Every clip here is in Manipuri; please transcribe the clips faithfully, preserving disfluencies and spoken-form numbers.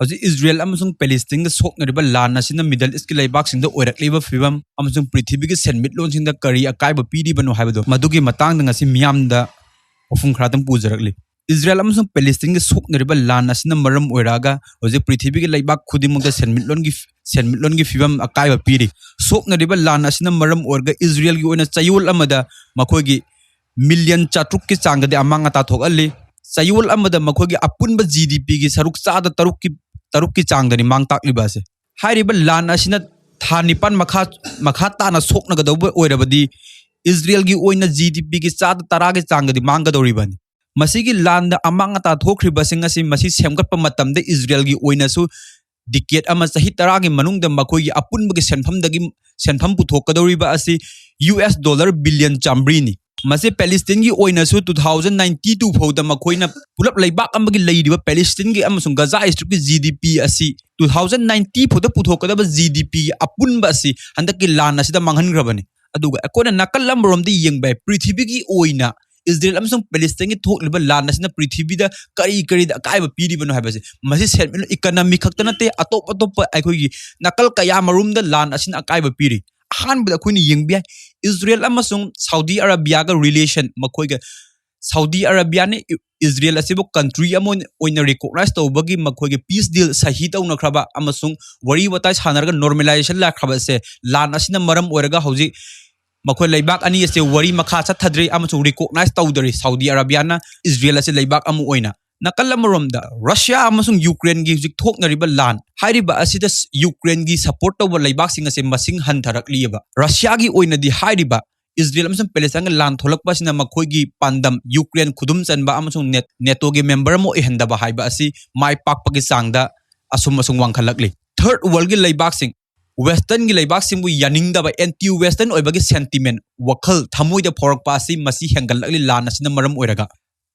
ꯍꯧꯖꯤꯛ ꯏꯖꯔꯦꯜ ꯑꯃꯁꯨꯡ ꯄꯦꯂꯦꯁꯇꯤꯟꯒ ꯁꯣꯛꯅꯔꯤꯕ ꯂꯥꯟ ꯑꯁꯤꯅ ꯃꯤꯗꯜ ꯏꯁꯀꯤ ꯂꯩꯕꯥꯛꯁꯤꯡꯗ ꯑꯣꯏꯔꯛꯂꯤꯕ ꯐꯤꯕꯝ ꯑꯃꯁꯨꯡ ꯄ꯭ꯔꯤꯊꯤꯕꯤꯒꯤ ꯁꯦꯟꯃꯤꯠꯂꯣꯟꯁꯤꯡꯗ ꯀꯔꯤ ꯑꯀꯥꯏꯕ ꯄꯤꯔꯤꯕꯅꯣ ꯍꯥꯏꯕꯗꯣ, ꯃꯗꯨꯒꯤ ꯃꯇꯥꯡꯗ ꯉꯁꯤ ꯃꯤꯌꯥꯝꯗ ꯋꯥꯐꯝ ꯈꯔꯗꯪ ꯄꯨꯖꯔꯛꯂꯤ꯫ ꯏꯖꯔꯦꯜ ꯑꯃꯁꯨꯡ ꯄꯦꯂꯦꯁꯇꯤꯟꯒ ꯁꯣꯛꯅꯔꯤꯕ ꯂꯥꯟ ꯑꯁꯤꯅ ꯃꯔꯝ ꯑꯣꯏꯔꯛꯑꯒ ꯍꯧꯖꯤꯛ ꯄ꯭ꯔꯤꯊꯤꯕꯤꯒꯤ ꯂꯩꯕꯥꯛ ꯈꯨꯗꯤꯡꯃꯛꯇ ꯁꯦꯟꯃꯤꯠꯂꯣꯟꯒꯤ, ꯁꯦꯟꯃꯤꯠꯂꯣꯟꯒꯤ ꯐꯤꯕꯝ ꯑꯀꯥꯏꯕ ꯄꯤꯔꯤ꯫ ꯁꯣꯛꯅꯔꯤꯕ ꯂꯥꯟ ꯑꯁꯤꯅ ꯃꯔꯝ ꯑꯣꯏꯔꯒ ꯏꯖꯔꯦꯜꯒꯤ ꯑꯣꯏꯅ ꯆꯌꯣꯜ ꯑꯃꯗ ꯃꯈꯣꯏꯒꯤ ꯃꯤꯂꯤꯌꯟ ꯆꯥꯇ꯭ꯔꯨꯛꯀꯤ ꯆꯥꯡꯗꯗꯤ ꯑꯃꯥꯡ ꯑꯇꯥ ꯊꯣꯛꯍꯜꯂꯤ꯫ ꯆꯌꯣꯜ ꯑꯃꯗ ꯃꯈꯣꯏꯒꯤ ꯑꯄꯨꯟꯕ ꯖꯤ ꯗꯤ ꯄꯤꯒꯤ ꯁꯔꯨꯛ ꯆꯥꯗ ꯇꯔꯨꯛꯀꯤ, ꯇꯔꯨꯛꯀꯤ ꯆꯥꯡꯗꯅꯤ ꯃꯥꯡ ꯇꯥꯛꯂꯤꯕ ꯑꯁꯦ꯫ ꯍꯥꯏꯔꯤꯕ ꯂꯥꯟ ꯑꯁꯤꯅ ꯊꯥ ꯅꯤꯄꯥꯟ ꯃꯈꯥ, ꯃꯈꯥ ꯇꯥꯅ ꯁꯣꯛꯅꯒꯗꯧꯕ ꯑꯣꯏꯔꯕꯗꯤ ꯏꯖꯔꯦꯜꯒꯤ ꯑꯣꯏꯅ ꯖꯤ ꯗꯤ ꯄꯤꯒꯤ ꯆꯥꯗ ꯇꯔꯥꯒꯤ ꯆꯥꯡꯗꯗꯤ ꯃꯥꯡꯒꯗꯧꯔꯤꯕꯅꯤ꯫ ꯃꯁꯤꯒꯤ ꯂꯥꯟꯗ ꯑꯃꯥꯡ ꯑꯇꯥ ꯊꯣꯛꯈ꯭ꯔꯤꯕꯁꯤꯡ ꯑꯁꯤ ꯃꯁꯤ ꯁꯦꯝꯒꯠꯄ ꯃꯇꯝꯗ ꯏꯖꯔꯦꯜꯒꯤ ꯑꯣꯏꯅꯁꯨ ꯗꯤꯀꯦꯠ ꯑꯃ, ꯆꯍꯤ ꯇꯔꯥꯒꯤ ꯃꯅꯨꯡꯗ ꯃꯈꯣꯏꯒꯤ ꯑꯄꯨꯟꯕꯒꯤ ꯁꯦꯟꯐꯝꯗꯒꯤ, ꯁꯦꯟꯐꯝ ꯄꯨꯊꯣꯛꯀꯗꯧꯔꯤꯕ ꯑꯁꯤ ꯌꯨ ꯑꯦꯁ ꯗꯣꯂꯔ ꯕꯤꯂꯤꯌꯟ ꯆꯥꯃꯔꯤꯅꯤ꯫ ꯃꯁꯤ ꯄꯦꯂꯦꯁꯇꯤꯟꯒꯤ ꯑꯣꯏꯅꯁꯨ two thousand ninety two ꯐꯥꯎꯗ ꯃꯈꯣꯏꯅ ꯄꯨꯂꯞ ꯂꯩꯕꯥꯛ ꯑꯃꯒꯤ ꯂꯩꯔꯤꯕ ꯄꯦꯂꯦꯁꯇꯤꯟꯒꯤ ꯑꯃꯁꯨꯡ ꯒꯖꯥ ꯏꯁꯇ꯭ꯔꯤꯞꯀꯤ ꯖꯤ ꯗꯤ ꯄꯤ ꯑꯁꯤ two thousand ninety ꯐꯥꯎꯗ ꯄꯨꯊꯣꯛꯀꯗꯕ ꯖꯤ ꯗꯤ ꯄꯤꯒꯤ ꯑꯄꯨꯟꯕ ꯑꯁꯤ ꯍꯟꯗꯛꯀꯤ ꯂꯥꯟ ꯑꯁꯤꯗ ꯃꯥꯡꯍꯟꯈ꯭ꯔꯕꯅꯤ꯫ ꯑꯗꯨꯒ ꯑꯩꯈꯣꯏꯅ ꯅꯥꯀꯜ ꯑꯃꯔꯣꯝꯗ ꯌꯦꯡꯕ ꯌꯥꯏ, ꯄ꯭ꯔꯤꯊꯤꯕꯤꯒꯤ ꯑꯣꯏꯅ ꯏꯖꯔꯦꯜ ꯑꯃꯁꯨꯡ ꯄꯦꯂꯦꯁꯇꯤꯟꯒꯤ ꯊꯣꯛꯂꯤꯕ ꯂꯥꯟ ꯑꯁꯤꯅ ꯄ꯭ꯔꯤꯊꯤꯕꯤꯗ ꯀꯔꯤ ꯀꯔꯤꯗ ꯑꯀꯥꯏꯕ ꯄꯤꯔꯤꯕꯅꯣ ꯍꯥꯏꯕꯁꯦ, ꯃꯁꯤ ꯁꯦꯟꯃꯤꯠꯂꯣꯟ, ꯏꯀꯅꯃꯤ ꯈꯛꯇ ꯅꯠꯇꯦ, ꯑꯇꯣꯞ ꯑꯇꯣꯞꯄ ꯑꯩꯈꯣꯏꯒꯤ ꯅꯥꯀꯜ ꯀꯌꯥ ꯃꯔꯨꯝꯗ ꯂꯥꯟ ꯑꯁꯤꯅ ꯑꯀꯥꯏꯕ ꯄꯤꯔꯤ꯫ ꯑꯍꯥꯟꯕꯗ ꯑꯩꯈꯣꯏꯅ ꯌꯦꯡꯕ ꯌꯥꯏ, ꯏꯖꯔꯦꯜ ꯑꯃꯁꯨꯡ ꯁꯥꯎꯗꯤ ꯑꯔꯥꯕꯤꯌꯥꯒ ꯔꯤꯂꯦꯁꯟ, ꯃꯈꯣꯏꯒ ꯁꯥꯎꯗꯤ ꯑꯔꯥꯕꯤꯌꯥꯅ ꯏ-, ꯏꯖꯔꯦꯜ ꯑꯁꯤꯕꯨ ꯀꯟꯇ꯭ꯔꯤ ꯑꯃ ꯑꯣꯏꯅ, ꯑꯣꯏꯅ ꯔꯤꯀꯣꯛꯅꯥꯏꯖ ꯇꯧꯕꯒꯤ ꯃꯈꯣꯏꯒꯤ ꯄꯤꯁ ꯗꯤꯜ ꯁꯍꯤ ꯇꯧꯅꯈ꯭ꯔꯕ ꯑꯃꯁꯨꯡ ꯋꯥꯔꯤ ꯋꯥꯇꯥꯏ ꯁꯥꯟꯅꯔꯒ ꯅꯣꯔꯃꯦꯂꯥꯏꯖꯦꯁꯟ ꯂꯥꯛꯈ꯭ꯔꯕ ꯑꯁꯦ, ꯂꯥꯟ ꯑꯁꯤꯅ ꯃꯔꯝ ꯑꯣꯏꯔꯒ ꯍꯧꯖꯤꯛ ꯃꯈꯣꯏ ꯂꯩꯕꯥꯛ ꯑꯅꯤ ꯑꯁꯦ ꯋꯥꯔꯤ ꯃꯈꯥ ꯆꯠꯊꯗ꯭ꯔꯤ ꯑꯃꯁꯨꯡ ꯔꯤꯀꯣꯛꯅꯥꯏꯖ ꯇꯧꯗ꯭ꯔꯤ ꯁꯥꯎꯗꯤ ꯑꯔꯥꯕꯤꯌꯥꯅ ꯏꯖꯔꯦꯜ ꯑꯁꯤ ꯂꯩꯕꯥꯛ ꯑꯃ ꯑꯣꯏꯅ꯫ ꯅꯥꯀꯜ ꯑꯃꯔꯣꯝꯗ ꯔꯁꯤꯌꯥ ꯑꯃꯁꯨꯡ ꯌꯨꯀ꯭ꯔꯦꯟꯒꯤ ꯍꯧꯖꯤꯛ ꯊꯣꯛꯅꯔꯤꯕ ꯂꯥꯟ, ꯍꯥꯏꯔꯤꯕ ꯑꯁꯤꯗ ꯁ-, ꯌꯨꯀ꯭ꯔꯦꯟꯒꯤ ꯁꯄꯣꯔꯠ ꯇꯧꯕ ꯂꯩꯕꯥꯛꯁꯤꯡ ꯑꯁꯦ ꯃꯁꯤꯡ ꯍꯟꯊꯔꯛꯂꯤꯑꯕ꯫ ꯔꯁꯤꯌꯥꯒꯤ ꯑꯣꯏꯅꯗꯤ ꯍꯥꯏꯔꯤꯕ ꯏꯖꯔꯦꯜ ꯑꯃꯁꯨꯡ ꯄꯦꯂꯦꯁꯇꯥꯏꯟꯒ ꯂꯥꯟ ꯊꯣꯛꯂꯛꯄ ꯑꯁꯤꯅ ꯃꯈꯣꯏꯒꯤ ꯄꯥꯟꯗꯝ ꯌꯨꯀ꯭ꯔꯦꯟ ꯈꯨꯗꯨꯝ ꯆꯟꯕ ꯑꯃꯁꯨꯡ ꯅꯦꯠ-, ꯅꯦꯇꯣꯒꯤ ꯃꯦꯝꯕꯔ ꯑꯃ ꯑꯣꯏꯍꯟꯗꯕ ꯍꯥꯏꯕ ꯑꯁꯤ ꯃꯥꯏ ꯄꯥꯛꯄꯒꯤ ꯆꯥꯡꯗ ꯑꯁꯨꯝ ꯑꯁꯨꯝ ꯋꯥꯡꯈꯠꯂꯛꯂꯤ꯫ ꯊꯔꯗ ꯋꯥꯔꯜꯒꯤ ꯂꯩꯕꯥꯛꯁꯤꯡ, ꯋꯦꯁꯇꯔꯟꯒꯤ ꯂꯩꯕꯥꯛꯁꯤꯡꯕꯨ ꯌꯥꯅꯤꯡꯗꯕ, ꯑꯦꯟꯇꯤ ꯋꯦꯁꯇꯔꯟ ꯑꯣꯏꯕꯒꯤ ꯁꯦꯟꯇꯤꯃꯦꯟ, ꯋꯥꯈꯜ, ꯊꯃꯣꯏꯗ ꯐꯥꯎꯔꯛꯄ ꯑꯁꯤ ꯃꯁꯤ ꯍꯦꯟꯒꯠꯂꯛꯂꯤ ꯂꯥꯟ ꯑꯁꯤꯅ ꯃꯔꯝ ꯑꯣꯏꯔꯒ꯫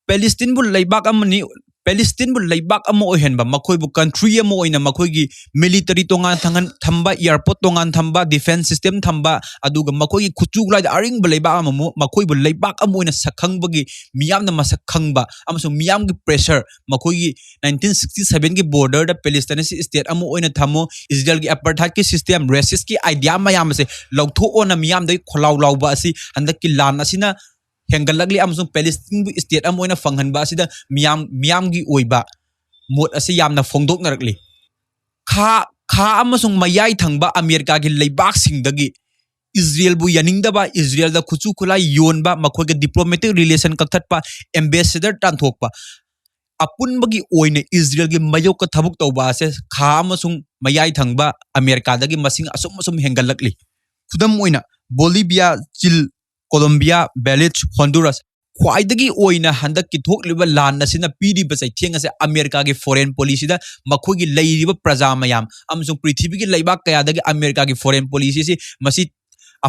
ꯄꯦꯂꯦꯁꯇꯤꯟꯕꯨ ꯂꯩꯕꯥꯛ ꯑꯃꯅꯤ, ꯄꯦꯂꯤꯁꯇꯤꯟꯕꯨ ꯂꯩꯕꯥꯛ ꯑꯃ ꯑꯣꯏꯍꯟꯕ, ꯃꯈꯣꯏꯕꯨ ꯀꯟꯇ꯭ꯔꯤ ꯑꯃ ꯑꯣꯏꯅ, ꯃꯈꯣꯏꯒꯤ ꯃꯤꯂꯤꯇꯔꯤ ꯇꯣꯉꯥꯟ ꯊꯝꯍꯟ- ꯊꯝꯕ, ꯑꯦꯌꯥꯔꯄꯣꯔꯠ ꯇꯣꯉꯥꯟ ꯊꯝꯕ, ꯗꯤꯐꯦꯟꯁ ꯁꯤꯁꯇꯦꯝ ꯊꯝꯕ, ꯑꯗꯨꯒ ꯃꯈꯣꯏꯒꯤ ꯈꯨꯠꯁꯨ ꯈꯨꯠꯂꯥꯏꯗ ꯑꯔꯤꯡꯕ ꯂꯩꯕꯥꯛ ꯑꯃꯃꯨꯛ ꯃꯈꯣꯏꯕꯨ ꯂꯩꯕꯥꯛ ꯑꯃ ꯑꯣꯏꯅ ꯁꯛꯈꯪꯕꯒꯤ, ꯃꯤꯌꯥꯝꯅ ꯃꯁꯛ ꯈꯪꯕ ꯑꯃꯁꯨꯡ ꯃꯤꯌꯥꯝꯒꯤ ꯄ꯭ꯔꯦꯁꯔ, ꯃꯈꯣꯏꯒꯤ ꯅꯥꯏꯟꯇꯤꯟ ꯁꯤꯛꯁꯇꯤ ꯁꯚꯦꯟꯒꯤ ꯕꯣꯔꯗꯔꯗ ꯄꯦꯂꯤꯁꯇꯥꯏꯟ ꯑꯁꯤ ꯁ꯭ꯇꯦꯠ ꯑꯃ ꯑꯣꯏꯅ ꯊꯝꯃꯣ, ꯏꯁꯔꯦꯜꯒꯤ ꯑꯦꯄꯥꯔꯊꯥꯏꯗꯀꯤ ꯁꯤꯁꯇꯦꯝ, ꯔꯦꯁꯤꯁꯀꯤ ꯑꯥꯏꯗꯤꯌꯥ ꯃꯌꯥꯝ ꯑꯁꯦ ꯂꯧꯊꯣꯛꯑꯣꯅ ꯃꯤꯌꯥꯝꯗꯒꯤ ꯈꯣꯜꯂꯥꯎ ꯂꯥꯎꯕ ꯑꯁꯤ ꯍꯟꯗꯛꯀꯤ ꯂꯥꯟ ꯑꯁꯤꯅ ꯍꯦꯟꯒꯠꯂꯛꯂꯤ, ꯑꯃꯁꯨꯡ ꯄꯦꯂꯤꯁꯇꯤꯟꯕꯨ ꯁ꯭ꯇꯦꯠ ꯑꯃ ꯑꯣꯏꯅ ꯐꯪꯍꯟꯕ ꯑꯁꯤꯗ ꯃꯤꯌꯥꯝ, ꯃꯤꯌꯥꯝꯒꯤ ꯑꯣꯏꯕ ꯃꯣꯠ ꯑꯁꯤ ꯌꯥꯝꯅ ꯐꯣꯡꯗꯣꯛꯅꯔꯛꯂꯤ꯫ ꯈꯥ, ꯈꯥ ꯑꯃꯁꯨꯡ ꯃꯌꯥꯏ ꯊꯪꯕ ꯑꯃꯦꯔꯤꯀꯥꯒꯤ ꯂꯩꯕꯥꯛꯁꯤꯡꯗꯒꯤ ꯏꯁꯔꯦꯜꯕꯨ ꯌꯥꯅꯤꯡꯗꯕ, ꯏꯁꯔꯦꯜꯗ ꯈꯨꯠꯁꯨ ꯈꯨꯠꯂꯥꯏ ꯌꯣꯟꯕ, ꯃꯈꯣꯏꯒ ꯗꯤꯄ꯭ꯂꯣꯃꯦꯇꯤꯛ ꯔꯤꯂꯦꯁꯟ ꯀꯛꯊꯠꯄ, ꯑꯦꯝꯕꯦꯁꯦꯗꯔ ꯇꯥꯟꯊꯣꯛꯄ, ꯑꯄꯨꯟꯕꯒꯤ ꯑꯣꯏꯅ ꯏꯁꯔꯦꯜꯒꯤ ꯃꯥꯌꯣꯛꯇ ꯊꯕꯛ ꯇꯧꯕ ꯑꯁꯦ ꯈꯥ ꯑꯃꯁꯨꯡ ꯃꯌꯥꯏ ꯊꯪꯕ ꯑꯃꯦꯔꯤꯀꯥꯗꯒꯤ ꯃꯁꯤꯡ ꯑꯁꯨꯝ ꯑꯁꯨꯝ ꯍꯦꯟꯒꯠꯂꯛꯂꯤ꯫ ꯈꯨꯗꯝ ꯑꯣꯏꯅ, ꯕꯣꯂꯤꯚꯤꯌꯥ, ꯆꯤꯜ, ꯀꯣꯂꯣꯝꯕꯤꯌꯥ, ꯕꯦꯂꯤꯖ, ꯍꯣꯟꯗꯨꯔꯁ꯫ ꯈ꯭ꯋꯥꯏꯗꯒꯤ ꯑꯣꯏꯅ ꯍꯟꯗꯛꯀꯤ ꯊꯣꯛꯂꯤꯕ ꯂꯥꯟ ꯑꯁꯤꯅ ꯄꯤꯔꯤꯕ ꯆꯩꯊꯦꯡ ꯑꯁꯦ ꯑꯃꯦꯔꯤꯀꯥꯒꯤ ꯐꯣꯔꯦꯟ ꯄꯣꯂꯤꯁꯤꯗ ꯃꯈꯣꯏꯒꯤ ꯂꯩꯔꯤꯕ ꯄ꯭ꯔꯖꯥ ꯃꯌꯥꯝ ꯑꯃꯁꯨꯡ ꯄ꯭ꯔꯤꯊꯤꯕꯤꯒꯤ ꯂꯩꯕꯥꯛ ꯀꯌꯥꯗꯒꯤ ꯑꯃꯦꯔꯤꯀꯥꯒꯤ ꯐꯣꯔꯦꯟ ꯄꯣꯂꯤꯁꯤꯁꯤ ꯃꯁꯤ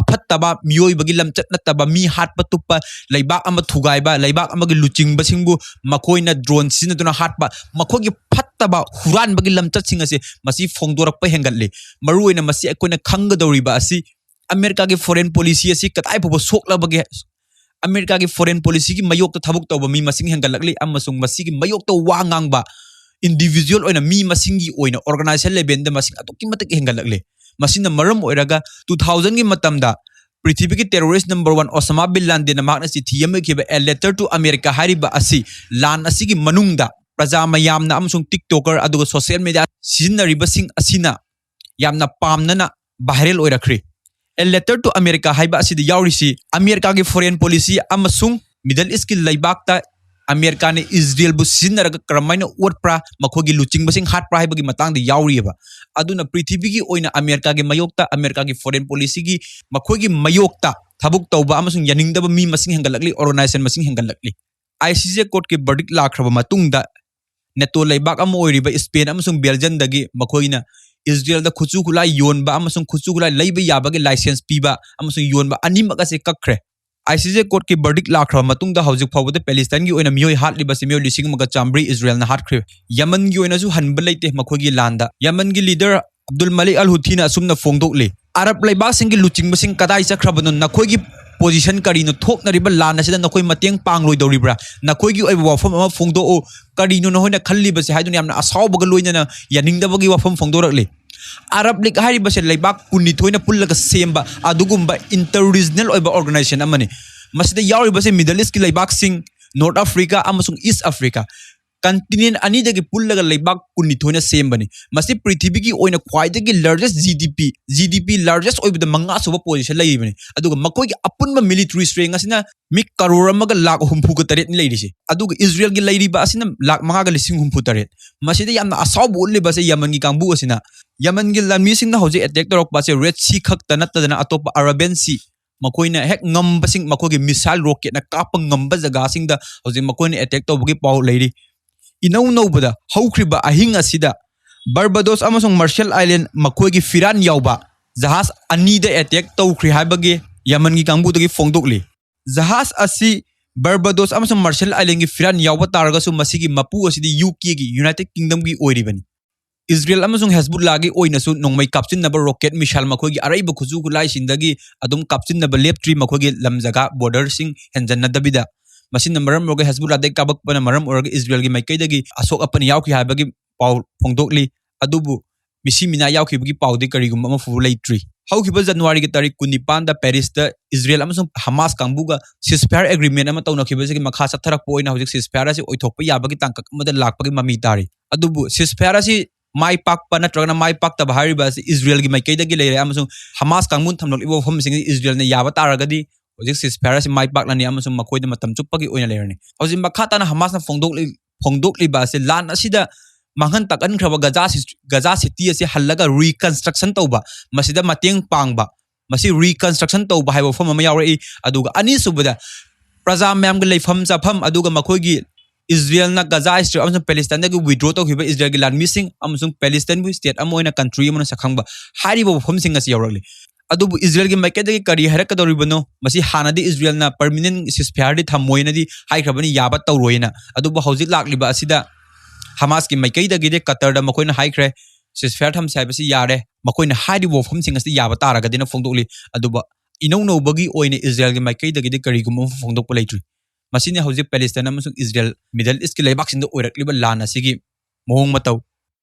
ꯑꯐꯠꯇꯕ, ꯃꯤꯑꯣꯏꯕꯒꯤ ꯂꯝꯆꯠ ꯅꯠꯇꯕ, ꯃꯤ ꯍꯥꯠꯄ ꯇꯨꯞꯄ, ꯂꯩꯕꯥꯛ ꯑꯃ ꯊꯨꯒꯥꯏꯕ, ꯂꯩꯕꯥꯛ ꯑꯃꯒꯤ ꯂꯨꯆꯤꯡꯕꯁꯤꯡꯕꯨ ꯃꯈꯣꯏꯅ ꯗ꯭ꯔꯣꯟ ꯁꯤꯖꯤꯟꯅꯗꯨꯅ ꯍꯥꯠꯄ, ꯃꯈꯣꯏꯒꯤ ꯐꯠꯇꯕ ꯍꯨꯔꯥꯟꯕꯒꯤ ꯂꯝꯆꯠꯁꯤꯡ ꯑꯁꯤ ꯃꯁꯤ ꯐꯣꯡꯗꯣꯔꯛꯄ ꯍꯦꯟꯒꯠꯂꯤ꯫ ꯃꯔꯨꯑꯣꯏꯅ ꯃꯁꯤ ꯑꯩꯈꯣꯏꯅ ꯈꯪꯒꯗꯧꯔꯤꯕ ꯑꯁꯤ ꯑꯃꯦꯔꯤꯀꯥꯒꯤ ꯐꯣꯔꯦꯟ ꯄꯣꯂꯤꯁꯤ ꯑꯁꯤ ꯀꯗꯥꯏ ꯐꯥꯎꯕ ꯁꯣꯛꯂꯕꯒꯦ? ꯑꯃꯦꯔꯤꯀꯥꯒꯤ ꯐꯣꯔꯦꯟ ꯄꯣꯂꯤꯁꯤꯒꯤ ꯃꯥꯌꯣꯛꯇ ꯊꯕꯛ ꯇꯧꯕ ꯃꯤ ꯃꯁꯤꯡ ꯍꯦꯟꯒꯠꯂꯛꯂꯤ, ꯑꯃꯁꯨꯡ ꯃꯁꯤꯒꯤ ꯃꯥꯌꯣꯛꯇ ꯋꯥ ꯉꯥꯡꯕ ꯏꯟꯗꯤꯚꯤꯖꯨꯋꯦꯜ ꯑꯣꯏꯅ, ꯃꯤ ꯃꯁꯤꯡꯒꯤ ꯑꯣꯏꯅ, ꯑꯣꯔꯒꯅꯥꯏꯖꯦꯁꯟ ꯂꯦꯚꯦꯜꯗ ꯃꯁꯤꯡ ꯑꯗꯨꯛꯀꯤ ꯃꯇꯤꯛ ꯍꯦꯟꯒꯠꯂꯛꯂꯤ꯫ ꯃꯁꯤꯅ ꯃꯔꯝ ꯑꯣꯏꯔꯒ ꯇꯨ ꯊꯥꯎꯖꯟꯒꯤ ꯃꯇꯝꯗ ꯄ꯭ꯔꯤꯊꯤꯕꯤꯒꯤ ꯇꯦꯔꯣꯔꯤꯁ ꯅꯝꯕꯔ ꯋꯥꯟ ꯑꯣꯁꯥꯃꯥ ꯕꯤꯟ ꯂꯥꯗꯦꯟꯅ ꯃꯍꯥꯛꯅ ꯆꯤꯊꯤ ꯑꯃ ꯏꯈꯤꯕ A Letter to America ꯍꯥꯏꯔꯤꯕ ꯑꯁꯤ ꯂꯥꯟ ꯑꯁꯤꯒꯤ ꯃꯅꯨꯡꯗ ꯄ꯭ꯔꯖꯥ ꯃꯌꯥꯝꯅ ꯑꯃꯁꯨꯡ ꯇꯤꯛꯇꯣꯀꯔ ꯑꯗꯨꯒ ꯁꯣꯁꯤꯌꯦꯜ ꯃꯦꯗꯤꯌꯥ ꯁꯤꯖꯤꯟꯅꯔꯤꯕꯁꯤꯡ ꯑꯁꯤꯅ ꯌꯥꯝꯅ ꯄꯥꯝꯅꯅ viral ꯑꯣꯏꯔꯛꯈ꯭ꯔꯤ꯫ A Letter to America ꯍꯥꯏꯕ ꯑꯁꯤꯗ ꯌꯥꯎꯔꯤꯁꯤ ꯑꯃꯦꯔꯤꯀꯥꯒꯤ ꯐꯣꯔꯦꯟ ꯄꯣꯂꯤꯁꯤ ꯑꯃꯁꯨꯡ ꯃꯤꯗꯜ ꯏꯁꯀꯤ ꯂꯩꯕꯥꯛꯇ ꯑꯃꯦꯔꯤꯀꯥꯅ ꯏꯁꯔꯦꯜꯕꯨ ꯁꯤꯖꯤꯟꯅꯔꯒ ꯀꯔꯝꯍꯥꯏꯅ ꯑꯣꯠꯄ꯭ꯔꯥ, ꯃꯈꯣꯏꯒꯤ ꯂꯨꯆꯤꯡꯕꯁꯤꯡ ꯍꯥꯠꯄ꯭ꯔꯥ ꯍꯥꯏꯕꯒꯤ ꯃꯇꯥꯡꯗ ꯌꯥꯎꯔꯤꯑꯕ꯫ ꯑꯗꯨꯅ ꯄ꯭ꯔꯤꯊꯤꯕꯤꯒꯤ ꯑꯣꯏꯅ ꯑꯃꯦꯔꯤꯀꯥꯒꯤ ꯃꯥꯌꯣꯛꯇ, ꯑꯃꯦꯔꯤꯀꯥꯒꯤ ꯐꯣꯔꯦꯟ ꯄꯣꯂꯤꯁꯤꯒꯤ ꯃꯈꯣꯏꯒꯤ ꯃꯥꯌꯣꯛꯇ ꯊꯕꯛ ꯇꯧꯕ ꯑꯃꯁꯨꯡ ꯌꯥꯅꯤꯡꯗꯕ ꯃꯤ ꯃꯁꯤꯡ ꯍꯦꯟꯒꯠꯂꯛꯂꯤ, ꯑꯣꯔꯒꯅꯥꯏꯖꯦꯁꯟ ꯃꯁꯤꯡ ꯍꯦꯟꯒꯠꯂꯛꯂꯤ꯫ ICJ ꯀꯣꯔꯠꯀꯤ ꯕꯔꯗꯤꯛ ꯂꯥꯛꯈ꯭ꯔꯕ ꯃꯇꯨꯡꯗ ꯅꯦꯇꯣ ꯂꯩꯕꯥꯛ ꯑꯃ ꯑꯣꯏꯔꯤꯕ ꯏꯁꯄꯦꯟ ꯑꯃꯁꯨꯡ ꯕꯦꯜꯖꯤꯌꯝꯗꯒꯤ ꯃꯈꯣꯏꯅ ꯏꯁꯔꯦꯜꯗ ꯈꯨꯠꯁꯨ ꯈꯨꯠꯂꯥꯏ ꯌꯣꯟꯕ ꯑꯃꯁꯨꯡ ꯈꯨꯠꯁꯨ ꯈꯨꯠꯂꯥꯏ ꯂꯩꯕ ꯌꯥꯕꯒꯤ ꯂꯥꯏꯁꯦꯟꯁ ꯄꯤꯕ ꯑꯃꯁꯨꯡ ꯌꯣꯟꯕ ꯑꯅꯤꯃꯛ ꯑꯁꯤ ꯀꯛꯈ꯭ꯔꯦ꯫ ꯑꯥꯏ ꯁꯤ ꯖꯦ ꯀꯣꯔꯠꯀꯤ ꯕꯔꯗꯤꯛ ꯂꯥꯛꯈ꯭ꯔꯕ ꯃꯇꯨꯡꯗ ꯍꯧꯖꯤꯛ ꯐꯥꯎꯕꯗ ꯄꯦꯂꯤꯁꯇꯥꯏꯟꯒꯤ ꯑꯣꯏꯅ ꯃꯤꯑꯣꯏ ꯍꯥꯠꯂꯤꯕꯁꯤ ꯃꯤꯑꯣꯏ ꯂꯤꯁꯤꯡ ꯑꯃꯒ ꯆꯥꯝꯃꯔꯤ ꯏꯖꯔꯦꯜꯅ ꯍꯥꯠꯈ꯭ꯔꯦ꯫ ꯌꯃꯟꯒꯤ ꯑꯣꯏꯅꯁꯨ ꯍꯟꯕ ꯂꯩꯇꯦ ꯃꯈꯣꯏꯒꯤ ꯂꯥꯟꯗ꯫ ꯌꯃꯟꯒꯤ ꯂꯤꯗꯔ ꯑꯕꯗꯨꯜ ꯃꯂꯤꯛ ꯑꯜ ꯍꯨꯊꯤꯅ ꯑꯁꯨꯝꯅ ꯐꯣꯡꯗꯣꯛꯂꯤ, "ꯑꯔꯕ ꯂꯩꯕꯥꯛꯁꯤꯡꯒꯤ ꯂꯨꯆꯤꯡꯕꯁꯤꯡ ꯀꯗꯥꯏ ꯆꯠꯈ꯭ꯔꯕꯅꯣ? ꯅꯈꯣꯏꯒꯤ ꯄꯣꯖꯤꯁꯟ ꯀꯔꯤꯅꯣ? ꯊꯣꯛꯅꯔꯤꯕ ꯂꯥꯟ ꯑꯁꯤꯗ ꯅꯈꯣꯏ ꯃꯇꯦꯡ ꯄꯥꯡꯂꯣꯏꯗꯧꯔꯤꯕ꯭ꯔꯥ? ꯅꯈꯣꯏꯒꯤ ꯑꯣꯏꯕ ꯋꯥꯐꯝ ꯑꯃ ꯐꯣꯡꯗꯣꯛꯎ꯫ ꯀꯔꯤꯅꯣ ꯅꯈꯣꯏꯅ ꯈꯜꯂꯤꯕꯁꯦ?" ꯍꯥꯏꯗꯨꯅ ꯌꯥꯝꯅ ꯑꯁꯥꯎꯕꯒ ꯂꯣꯏꯅꯅ ꯌꯥꯅꯤꯡꯗꯕꯒꯤ ꯋꯥꯐꯝ ꯐꯣꯡꯗꯣꯔꯛꯂꯤ꯫ ꯑꯔꯕ ꯂꯤꯒ ꯍꯥꯏꯔꯤꯕꯁꯦ ꯂꯩꯕꯥꯛ ꯀꯨꯟꯅꯤꯊꯣꯏꯅ ꯄꯨꯜꯂꯒ ꯁꯦꯝꯕ ꯑꯗꯨꯒꯨꯝꯕ ꯏꯟꯇꯔ ꯔꯤꯖꯅꯦꯜ ꯑꯣꯏꯕ ꯑꯣꯔꯒꯅꯥꯏꯖꯦꯁꯟ ꯑꯃꯅꯤ꯫ ꯃꯁꯤꯗ ꯌꯥꯎꯔꯤꯕꯁꯦ ꯃꯤꯗꯜ ꯏꯁꯀꯤ ꯂꯩꯕꯥꯛꯁꯤꯡ, ꯅꯣꯔꯠ ꯑꯐ꯭ꯔꯤꯀꯥ ꯑꯃꯁꯨꯡ ꯏꯁ ꯑꯐ꯭ꯔꯤꯀꯥ, ꯀꯟꯇꯤꯅꯦꯟ ꯑꯅꯤꯗꯒꯤ ꯄꯨꯜꯂꯒ ꯂꯩꯕꯥꯛ ꯀꯨꯟꯅꯤꯊꯣꯏꯅ ꯁꯦꯝꯕꯅꯤ꯫ ꯃꯁꯤ ꯄ꯭ꯔꯤꯊꯤꯕꯤꯒꯤ ꯑꯣꯏꯅ ꯈ꯭ꯋꯥꯏꯗꯒꯤ ꯂꯥꯔꯖꯦꯁ ꯖꯤ ꯗꯤ ꯄꯤ, ꯖꯤ ꯗꯤ ꯄꯤ ꯂꯥꯔꯖꯦꯁ ꯑꯣꯏꯕꯗ ꯃꯉꯥ ꯁꯨꯕ ꯄꯣꯖꯤꯁꯟ ꯂꯩꯔꯤꯕꯅꯤ꯫ ꯑꯗꯨꯒ ꯃꯈꯣꯏꯒꯤ ꯑꯄꯨꯟꯕ ꯃꯤꯂꯤꯇꯔꯤ ꯁ꯭ꯇꯔꯦꯡ ꯑꯁꯤꯅ ꯃꯤ ꯀꯔꯣꯔ ꯑꯃꯒ ꯂꯥꯛ ꯍꯨꯝꯐꯨꯒ ꯇꯔꯦꯠꯅꯤ ꯂꯩꯔꯤꯁꯦ꯫ ꯑꯗꯨꯒ ꯏꯖꯔꯦꯜꯒꯤ ꯂꯩꯔꯤꯕ ꯑꯁꯤꯅ ꯂꯥꯛ ꯃꯉꯥꯒ ꯂꯤꯁꯤꯡ ꯍꯨꯝꯐꯨ ꯇꯔꯦꯠ꯫ ꯃꯁꯤꯗ ꯌꯥꯝꯅ ꯑꯁꯥꯎꯕ ꯎꯠꯂꯤꯕ ꯑꯁꯤ ꯌꯃꯟꯒꯤ ꯀꯥꯡꯕꯨ ꯑꯁꯤꯅ꯫ ꯌꯃꯟꯒꯤ ꯂꯥꯟꯃꯤꯁꯤꯡꯅ ꯍꯧꯖꯤꯛ ꯑꯦꯇꯦꯛ ꯇꯧꯔꯛꯄ ꯑꯁꯤ ꯔꯦꯗ ꯁꯤ ꯈꯛꯇ ꯅꯠꯇꯗꯅ ꯑꯇꯣꯞꯄ ꯑꯔꯥꯕꯤꯌꯟ ꯁꯤ, ꯃꯈꯣꯏꯅ ꯍꯦꯛ ꯉꯝꯕꯁꯤꯡ, ꯃꯈꯣꯏꯒꯤ ꯃꯤꯁꯥꯏꯜ ꯔꯣꯀꯦꯠꯅ ꯀꯥꯞꯄ ꯉꯝꯕ ꯖꯒꯥꯁꯤꯡꯗ ꯍꯧꯖꯤꯛ ꯃꯈꯣꯏꯅ ꯑꯦꯇꯦꯛ ꯇꯧꯕꯒꯤ ꯄꯥꯎ ꯂꯩꯔꯤ꯫ ꯏꯅꯧ ꯅꯧꯕꯗ ꯍꯧꯈ꯭ꯔꯤꯕ ꯑꯍꯤꯡ ꯑꯁꯤꯗ ꯕꯔꯕꯥꯗꯣꯁ ꯑꯃꯁꯨꯡ ꯃꯥꯔꯁꯦꯜ ꯑꯥꯏꯂꯦꯟ ꯃꯈꯣꯏꯒꯤ ꯐꯤꯔꯥꯟ ꯌꯥꯎꯕ ꯖꯍꯥꯖ ꯑꯅꯤꯗ ꯑꯦꯇꯦꯛ ꯇꯧꯈ꯭ꯔꯦ ꯍꯥꯏꯕꯒꯤ ꯌꯃꯟꯒꯤ ꯀꯥꯡꯕꯨꯗꯒꯤ ꯐꯣꯡꯗꯣꯛꯂꯤ꯫ ꯖꯍꯥꯖ ꯑꯁꯤ ꯕꯔꯕꯥꯗꯣꯁ ꯑꯃꯁꯨꯡ ꯃꯥꯔꯁꯦꯜ ꯑꯥꯏꯂꯦꯟꯒꯤ ꯐꯤꯔꯥꯟ ꯌꯥꯎꯕ ꯇꯥꯔꯒꯁꯨ ꯃꯁꯤꯒꯤ ꯃꯄꯨ ꯑꯁꯤꯗꯤ ꯌꯨ ꯀꯦꯒꯤ, ꯌꯨꯅꯥꯏꯇꯦꯗ ꯀꯤꯡꯗꯝꯒꯤ ꯑꯣꯏꯔꯤꯕꯅꯤ꯫ ꯏꯖꯔꯦꯜ ꯑꯃꯁꯨꯡ ꯍꯦꯖꯕꯨꯜꯂꯥꯒꯤ ꯑꯣꯏꯅꯁꯨ ꯅꯣꯡꯃꯩ ꯀꯥꯞꯁꯤꯟꯅꯕ ꯔꯣꯀꯦꯠ ꯃꯤꯁꯥꯏꯜ ꯃꯈꯣꯏꯒꯤ ꯑꯔꯩꯕ ꯈꯨꯠꯁꯨ ꯈꯨꯠꯂꯥꯏꯁꯤꯡꯗꯒꯤ ꯑꯗꯨꯝ ꯀꯥꯞꯁꯤꯟꯅꯕ ꯂꯦꯞꯇ꯭ꯔꯤ꯫ ꯃꯈꯣꯏꯒꯤ ꯂꯝ ꯖꯒꯥ ꯕꯣꯔꯗꯔꯁꯤꯡ ꯍꯦꯟꯖꯟꯅꯗꯕꯤꯗ꯫ ꯃꯁꯤꯅ ꯃꯔꯝ ꯑꯣꯏꯔꯒ ꯍꯦꯖꯕꯨꯜꯂꯥꯗꯒꯤ ꯀꯥꯞꯄꯛꯄꯅ ꯃꯔꯝ ꯑꯣꯏꯔꯒ ꯏꯖꯔꯦꯜꯒꯤ ꯃꯥꯏꯀꯩꯗꯒꯤ ꯑꯁꯣꯛ ꯑꯄꯟ ꯌꯥꯎꯈꯤ ꯍꯥꯏꯕꯒꯤ ꯄꯥꯎ ꯐꯣꯡꯗꯣꯛꯂꯤ꯫ ꯑꯗꯨꯕꯨ ꯃꯤꯁꯤ ꯃꯤꯅꯥ ꯌꯥꯎꯈꯤꯕꯒꯤ ꯄꯥꯎꯗꯤ ꯀꯔꯤꯒꯨꯝꯕ ꯑꯃ ꯐꯥꯎꯕ ꯂꯩꯇ꯭ꯔꯤ꯫ ꯍꯧꯈꯤꯕ ꯖꯅꯋꯥꯔꯤꯒꯤ ꯇꯥꯔꯤꯛ ꯀꯨꯟꯅꯤꯄꯥꯟꯗ ꯄꯦꯔꯤꯁꯇ ꯏꯖꯔꯦꯜ ꯑꯃꯁꯨꯡ ꯍꯃꯥꯁ ꯀꯥꯡꯕꯨꯒ ceasefire agreement ꯑꯃ ꯇꯧꯅꯈꯤꯕꯁꯤꯒꯤ ꯃꯈꯥ ꯆꯠꯊꯔꯛꯄ ꯑꯣꯏꯅ ꯍꯧꯖꯤꯛ ceasefire ꯑꯁꯤ ꯑꯣꯏꯊꯣꯛꯄ ꯌꯥꯕꯒꯤ ꯇꯥꯡꯀꯛ ꯑꯃꯗ ꯂꯥꯛꯄꯒꯤ ꯃꯃꯤ ꯇꯥꯔꯤ꯫ ꯑꯗꯨꯕꯨ ceasefire ꯑꯁꯤ ꯃꯥꯏ ꯄꯥꯛꯄ ꯅꯠꯇ꯭ꯔꯒꯅ ꯃꯥꯏ ꯄꯥꯛꯇꯕ ꯍꯥꯏꯔꯤꯕ ꯑꯁꯤ ꯏꯖꯔꯦꯜꯒꯤ ꯃꯥꯏꯀꯩꯗꯒꯤ ꯂꯩꯔꯦ, ꯑꯃꯁꯨꯡ ꯍꯃꯥꯁ ꯀꯥꯡꯕꯨꯅ ꯊꯝꯂꯛꯂꯤꯕ ꯋꯥꯐꯝꯁꯤꯡ ꯑꯁꯤ ꯏꯖꯔꯦꯜꯅ ꯌꯥꯕ ꯇꯥꯔꯒꯗꯤ ꯍꯧꯖꯤꯛ ceasefire ꯑꯁꯤ ꯃꯥꯏ ꯄꯥꯛꯂꯅꯤ ꯑꯃꯁꯨꯡ ꯃꯈꯣꯏꯗ ꯃꯇꯝ ꯆꯨꯞꯄꯒꯤ ꯑꯣꯏꯅ ꯂꯩꯔꯅꯤ꯫ ꯍꯧꯖꯤꯛ ꯃꯈꯥ ꯇꯥꯅ ꯍꯃꯥꯁꯅ ꯐꯣꯡꯗꯣꯛꯂꯤ-, ꯐꯣꯡꯗꯣꯛꯂꯤꯕ ꯑꯁꯤ ꯂꯥꯟ ꯑꯁꯤꯗ ꯃꯥꯡꯍꯟ ꯇꯥꯛꯍꯟꯈ꯭ꯔꯕ ꯒꯖꯥ ꯁꯤ-, ꯒꯖꯥ ꯁꯤꯇꯤ ꯑꯁꯤ ꯍꯜꯂꯒ reconstruction ꯇꯧꯕ, ꯃꯁꯤꯗ ꯃꯇꯦꯡ ꯄꯥꯡꯕ, ꯃꯁꯤ reconstruction ꯇꯧꯕ ꯍꯥꯏꯕ ꯋꯥꯐꯝ ꯑꯃ ꯌꯥꯎꯔꯛꯏ꯫ ꯑꯗꯨꯒ ꯑꯅꯤꯁꯨꯕꯗ ꯄ꯭ꯔꯖꯥ ꯃꯌꯥꯝꯒꯤ ꯂꯩꯐꯝ ꯆꯥꯐꯝ, ꯑꯗꯨꯒ ꯃꯈꯣꯏꯒꯤ ꯏꯖꯔꯦꯜꯅ ꯒꯖꯥ ꯁ꯭ꯇ꯭ꯔꯤꯞ ꯑꯃꯁꯨꯡ ꯄꯦꯂꯦꯁꯇꯥꯏꯟꯗꯒꯤ withdraw ꯇꯧꯈꯤꯕ ꯏꯖꯔꯦꯜꯒꯤ ꯂꯥꯟꯃꯤꯁꯤꯡ ꯑꯃꯁꯨꯡ ꯄꯦꯂꯦꯁꯇꯥꯏꯟꯕꯨ state ꯑꯃ ꯑꯣꯏꯅ, country ꯑꯃ ꯑꯣꯏꯅ ꯁꯛꯈꯪꯕ ꯍꯥꯏꯔꯤꯕ ꯋꯥꯐꯝꯁꯤꯡ ꯑꯁꯤ ꯌꯥꯎꯔꯛꯂꯤ꯫ ꯑꯗꯨꯕꯨ ꯏꯁꯔꯦꯜꯒꯤ ꯃꯥꯏꯀꯩꯗꯒꯤ ꯀꯔꯤ ꯍꯥꯏꯔꯛꯀꯗꯧꯔꯤꯕꯅꯣ? ꯃꯁꯤ ꯍꯥꯟꯅꯗꯤ ꯏꯁꯔꯦꯜꯅ ꯄꯔꯃꯤꯅꯦꯟ ꯁꯤꯁꯐꯤꯌꯥꯔꯗꯤ ꯊꯝꯃꯣꯏꯅꯗꯤ ꯍꯥꯏꯈ꯭ꯔꯕꯅꯤ, ꯌꯥꯕ ꯇꯧꯔꯣꯏꯅ꯫ ꯑꯗꯨꯕꯨ ꯍꯧꯖꯤꯛ ꯂꯥꯛꯂꯤꯕ ꯑꯁꯤꯗ ꯍꯃꯥꯁꯀꯤ ꯃꯥꯏꯀꯩꯗꯒꯤꯗꯤ ꯀꯇꯔꯗ ꯃꯈꯣꯏꯅ ꯍꯥꯏꯈ꯭ꯔꯦ, ꯁꯤꯁꯐꯤꯌꯥꯔ ꯊꯝꯁꯦ ꯍꯥꯏꯕꯁꯤ ꯌꯥꯔꯦ, ꯃꯈꯣꯏꯅ ꯍꯥꯏꯔꯤꯕ ꯋꯥꯐꯝꯁꯤꯡ ꯑꯁꯤ ꯌꯥꯕ ꯇꯥꯔꯒꯗꯤꯅ ꯐꯣꯡꯗꯣꯛꯂꯤ꯫ ꯑꯗꯨꯕꯨ ꯏꯅꯧ ꯅꯧꯕꯒꯤ ꯑꯣꯏꯅ ꯏꯁꯔꯦꯜꯒꯤ ꯃꯥꯏꯀꯩꯗꯒꯤꯗꯤ ꯀꯔꯤꯒꯨꯝꯕ ꯑꯃ ꯐꯣꯡꯗꯣꯛꯄ ꯂꯩꯇ꯭ꯔꯤ꯫ ꯃꯁꯤꯅꯤ ꯍꯧꯖꯤꯛ ꯄꯦꯂꯦꯁꯇꯥꯏꯟ ꯑꯃꯁꯨꯡ ꯏꯁꯔꯦꯜ, ꯃꯤꯗꯜ ꯏꯁꯀꯤ ꯂꯩꯕꯥꯛꯁꯤꯡꯗ ꯑꯣꯏꯔꯛꯂꯤꯕ ꯂꯥꯟ ꯑꯁꯤꯒꯤ ꯃꯑꯣꯡ ꯃꯇꯧ꯫